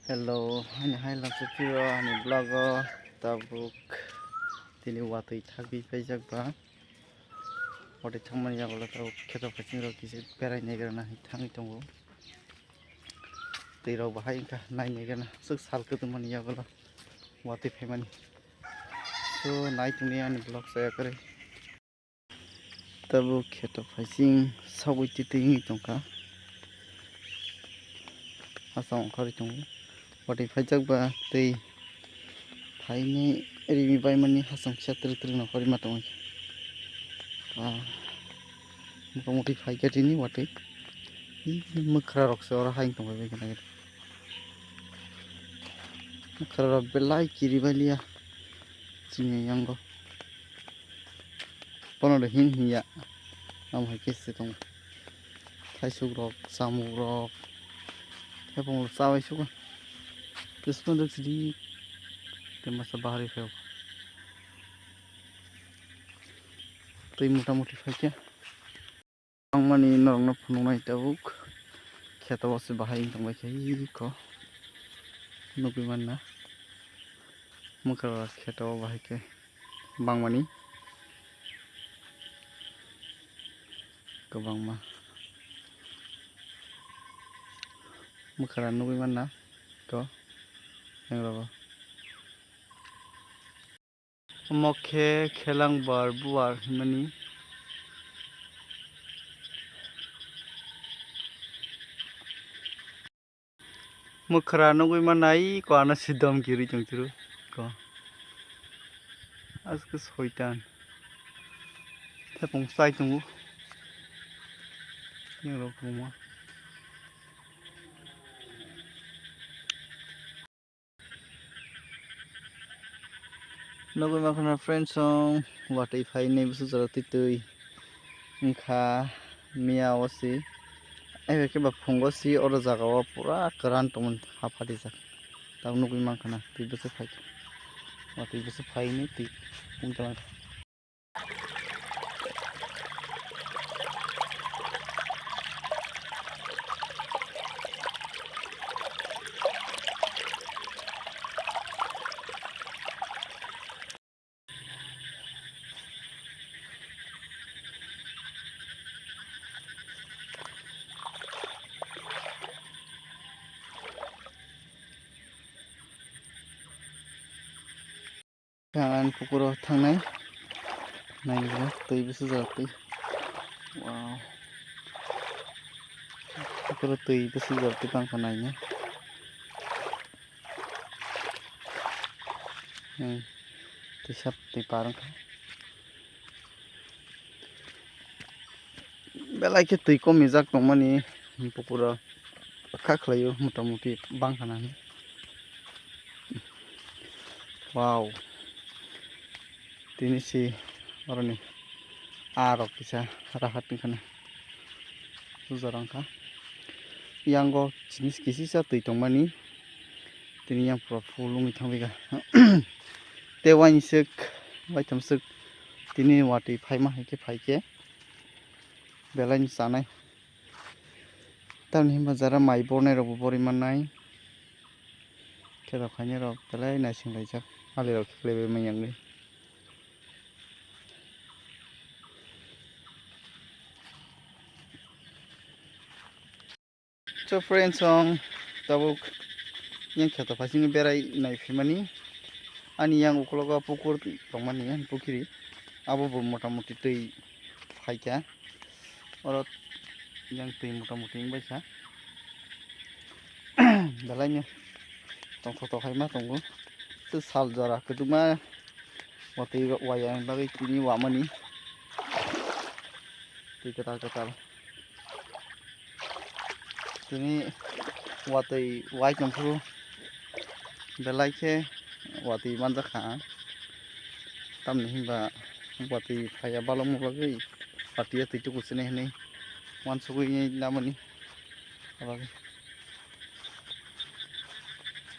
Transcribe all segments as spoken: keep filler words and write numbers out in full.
Hello, ani hai lamsa phiro ani vlog o tabuk tini watwi thagwi paijak ba. Watwi thangmani yagulo tabuk kheto phaising rok kisa berai naigrana hai thangwi tongo. Twi rok bahai wngkha nai naigrana swk sal kwtwmani yagulo watwi phaimani. So nai tongdi ani vlog chaya kwrwi. Tabuk kheto phaising sagwi twi twi wngwi tongkha. Aswk ongkhorwi tongo. Watwi phaijak ba twi phaini rimi baimani hasong kisa twrwk twrwk nongkhorwi ma tongwi. Ah, motamoti phaikha tini watwi. Ih, mwkhra rokse oro hayung tongbai baikha nai. Mwkhra rok belai kiribailiya chini yango. Bono de hin hinya. Am hai khe se tongo. Thaisuk rok, chamuk rok. Hepong rok chabai sugo. Kisma rok sidi. Te masa bahari khayo. Tei motamoti phaikhe. Ang mani norokno phunuknai tabuk kheto o se bahai wng tongbai khe iko nugwi manna. Mwkhra kheto o bahai khe bangmani kwbangma mwkhra nugwi manna iko yang rogo. Omo khe khelang bar buar hinmani. Mwkhra nugwi manai ko ano sidom kirwi tong chwrwi ko. Aske soitan. Thepung sai tongo. Yang rok kwbangma. Nugwi mankha na friends song watwi phainai bwswk jora twi twi wngkha miya o si. Ebe khe ba phungo si oro jaga o pura kwran tongmani ha phatijak. Tabuk nugwi mankha na twi bwswk phaikha watwi bwswk phainai twi wngkha. Ang pukuro thangnai. Nainai twi bwswk jora twi. Wow. Pukuro twi bwswk jora twi bangkha nainai. Hmm. Twi sap twi par wngkha. Belai khe twi komijak tongmani pukuro kha khlaio motamuti bangkha nani. Wow. Tini si oroni aa rok kisa rahat wngkha na. Sujak wngkha. Yango chini kisi sa twi tongmani. Tini yang pura full wngwi thangwi kha. Tei waini swk, waitham swk tini watwi phaima hai khe phai khe belai ni chanai. Tamni hwnba jara mai bornai rok bo borwi mannai. Khe rok khainai rok belai naising laijak. Ali rok khe khlaibai manya wngwi. So friends, ang tabuk yang kheto phaising berai nai phimani. Ani yang ukologo pukur tongmani, ani pukiri. Abo bo motamuti twi phaikha. Oro yang twi motamuti wngbaikha. Belaino tongthok tongkhaima tongo. Tei sal jora kwdwkma watwi waya bagwi tini wamani. Twi kwtal kwtal. Tini watwi wai tongphuru belai khe watwi manjakha ang. Tamni hinba watwi phaiya balokma bagwi patiya twi tuku sini hinwi wansugwi namani. Abagwi.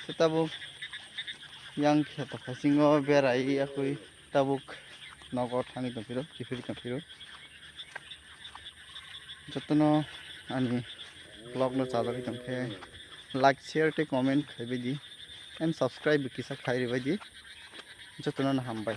Khe tabuk yang kheto phasingo berai yakwi tabuk nogo thangwi tongphiro, kiphilwi tongphiro. Jotono ani vlog no chajagwi tongkhe Like, share tei comment khaibai di. And subscribe bo kisa khlai ribai di. Jotono no hambai.